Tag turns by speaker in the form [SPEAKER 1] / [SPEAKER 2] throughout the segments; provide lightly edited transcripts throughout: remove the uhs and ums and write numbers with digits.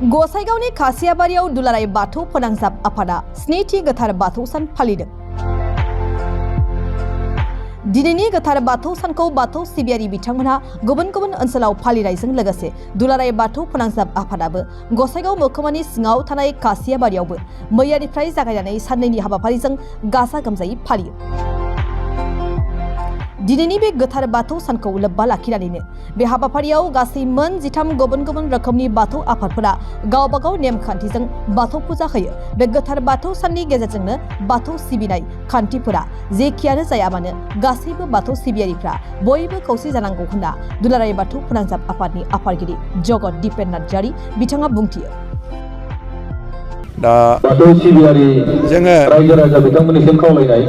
[SPEAKER 1] गसाइगावनि खासियाबारियाव दुलाराय बाथौ फोनांजाब आफादा स्निथि गोथार बाथौ सान फालिदों। दिनैनि गोथार बाथौ सानखौ बाथौ सिबियारि बिथांमोनहा गुबुन गुबुन ओनसोलाव फालिनायजों लोगोसे दुलाराय बाथौ फोनांजाब आफादाबो गसाइगाव मोखोमानि सिङाव थानाय खासियाबारियावबो मैयानिफ्राय जागायनानै साननैनि हाबाफारिजों गाजा गोमजायै फालियो। दिनैनि बे गोथार बाथौ सानखौ लोब्बा लाखिनानैनो बे हाबाफारियाव गासै मोन 13 गुबुन गुबुन रोखोमनि बाथौ आफादफोरा गावबागाव नेमखान्थिजों बाथौ फुजा होयो। बे गोथार बाथौ साननि गेजेरजोंनो बाथौ सिबिनाय खान्थिफोरा जेखियानो जाया मानो गासैबो बाथौ सिबियारिफ्रा बयबो खौसे जानांगौ होनना दुलाराय बाथौ फोनांजाब आफादनि आफादगिरि जगत दिपेन नार्जारी बिथाङा बुंथियो।
[SPEAKER 2] दा
[SPEAKER 3] बाथौ सिबियारि जोङो रायजो राजा बिथांमोननिसिम खावलायनाय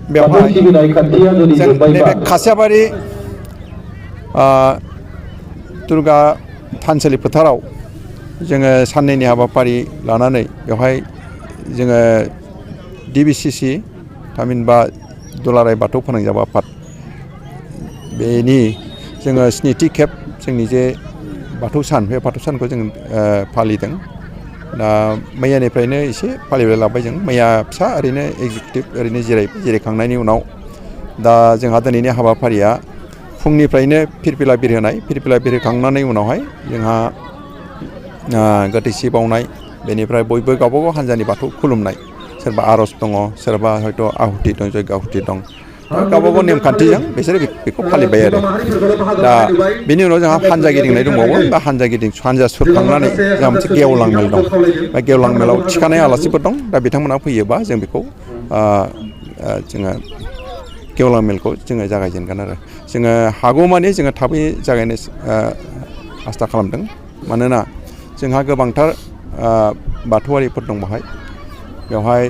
[SPEAKER 2] बेवहाय जों नैबे खासियाबारि दुर्गा थानसालि फोथाराव जोङो साननैनि हाबाफारि लानानै बेवहाय जोङो DBCC थामहिनबा दुलाराय बाथौ फोनांजाब आफाद बेनि जोङो स्निथि खेब जोंनि जे बाथौ सान बे बाथौ सानखौ जों फालिदों। दा मैयानिफ्रायनो एसे फालिबाय लाबाय जों मैया फिसा ओरैनो एग्जिकिउटिभ ओरैनो जिरायखांनायनि उनाव दा जोंहा दिनैनि हाबाफारिया फुंनिफ्रायनो फिरफिला बिरहोनाय फिरफिला बिरहोखांनानै उनावहाय जोंहा गोथैसि बावनाय बेनिफ्राय बयबो गावबागाव हान्जानि बाथौ खुलुमनाय सोरबा आर'ज दङ सोरबा हयथ' आहुति दं जयग आहुति दं गावबागाव नेमखान्थिजों बिसोरो बेखौ फालिबाय आरो दा बेनि उनाव जोंहा हान्जा गिदिंनाय दंबावो बा हान्जा सुरखांनानै जोंहा मोनसे गेवलां मेल दं बा गेवलां मेलाव थिखानाय आलासिफोर दं दा बिथांमोना फैयोबा जों बेखौ जोङो गेवलां मेलखौ जोङो जागायजेनगोन आरो जोङो हागौमानि जोङो थाबै जागायनो आसा खालामदों। मानोना जोंहा गोबांथार बाथौआरिफोर दं बेवहाय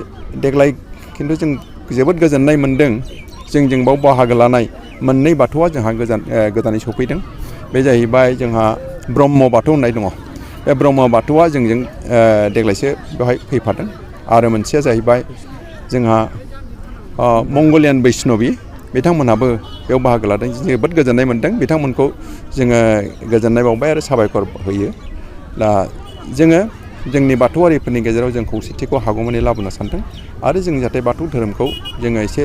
[SPEAKER 2] देग्लाय खिन्थु जों जोबोद गोजोननाय मोन्दों। जों बाव बाहागो लानाय मोननै बाथौआ जोंहा गोदानै सफैदों। बे जाहैबाय जोंहा ब्रह्म बाथौ होननाय दङ। बे ब्रह्म बाथौआ जोंजों देग्लायसो बेवहाय फैफादों। आरो मोनसेया जाहैबाय जोंहा मंगलियान बैष्णबि बिथांमोनहाबो बेयाव बाहागो लादों। जोबोद गोजोननाय मोन्दों। बिथांमोनखौ जोङो गोजोननाय बावबाय आरो साबायखर होयो। दा जोङो जोंनि बाथौआरिफोरनि गेजेराव जों खौसेथिखौ हागौमानि लाबोनो सानदों आरो जों जाहाथे बाथौ धोरोमखौ जोङो एसे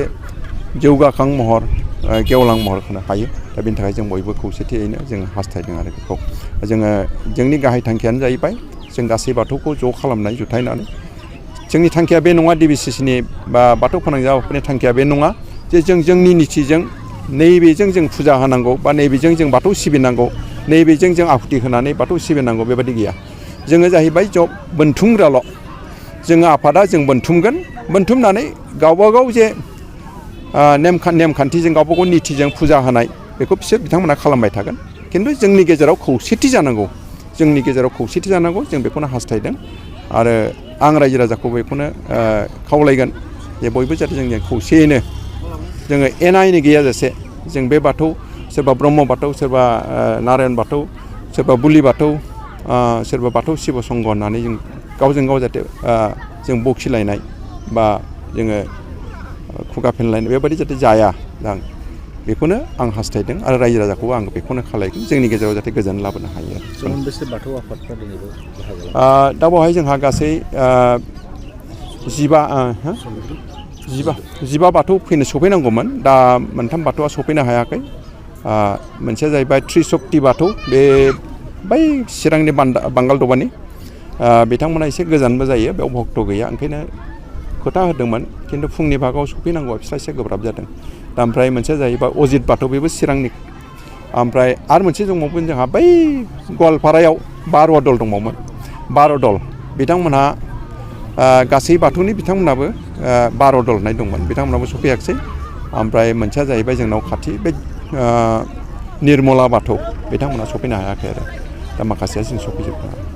[SPEAKER 2] जौगाखां महर गेवलां महर होनो हायो। दा बेनि थाखाय जों बयबो खौसेथियैनो जों हास्थायदों आरो बेखौ जोङो जोंनि गाहाय थांखियानो जाहैबाय जों गासै बाथौखौ ज' खालामनाय जुथायनानै जोंनि थांखिया बे नङा DBCCनि बा बाथौ फोनांजाब आफादनि थांखिया बे नङा जे जों जोंनि निथिजों नैबेजों जों फुजा होनांगौ बा नैबेजों जों बाथौ सिबिनांगौ नैबेजों जों आहुति होनानै बाथौ सिबिनांगौ बेबादि गैया। जोङो जाहैबाय बोनथुमग्राल'। जोङो आफादा जों बोनथुमनानै गावबागाव जे नेमखान्थिजों गावबागाव निथिजों फुजा होनाय बेखौ बिथांमोना खालामबाय थागोन। खिन्थु जोंनि गेजेराव खौसेथि जानांगौ जों बेखौनो हास्थायदों आरो आं रायजो राजाखौ बेखौनो खावलायगोन जे बयबो जाहाथे जों खौसेयैनो जोङो एना एनि गैयाजासे जों बे बाथौ सोरबा ब्रह्म बाथौ सोरबा नारायण बाथौ सोरबा बुलि बाथौ सोरबा बाथौ शिब संघ होननानै जों गावजों गाव जाहाथे जों बखिलायनाय बा जोङो खुगा फेनलायनाय बेबायदि जाहाथे जाया बेखौनो आं हास्थायदों आरो रायजो राजाखौबो आं बेखौनो खावलायगोन जोंनि गेजेराव जाहाथे गोजोन लाबोनो हायो।
[SPEAKER 3] बाथौ आफादफ्रा दिनैबो बाहागो
[SPEAKER 2] दा बेवहाय जोंहा गासै 15 बाथौ सफैनांगौमोन। दा मोनथाम बाथौआ सफैनो हायाखै। मोनसेया जाहैबाय त्रिशक्ति बाथौ बे बै चिरांनि बांगालदबानि बिथांमोना एसे गोजानबो जायो बेयाव भक्त गैया ओंखायनो खोथा होदोंमोन खिन्थु फुंनि भागाव सफैनांगौआ बिस्रा एसे गोब्राब जादों। दा ओमफ्राय मोनसेया जाहैबाय अजित बाथौ बेबो चिरांनि। ओमफ्राय आरो मोनसे दंबावोमोन जोंहा बै गवालपारायाव बार'वा दल दंबावोमोन। 12 दल बिथांमोनहा गासै बाथौनि बिथांमोनाबो 12 दल होननाय दंमोन बिथांमोनाबो सफैयाखिसै। ओमफ्राय मोनसेया जाहैबाय जोंनाव खाथि बे निर्मला बाथौ बिथांमोना सफैनो हायाखै आरो दा माखासेया जों सफैजोबनो हाबाय।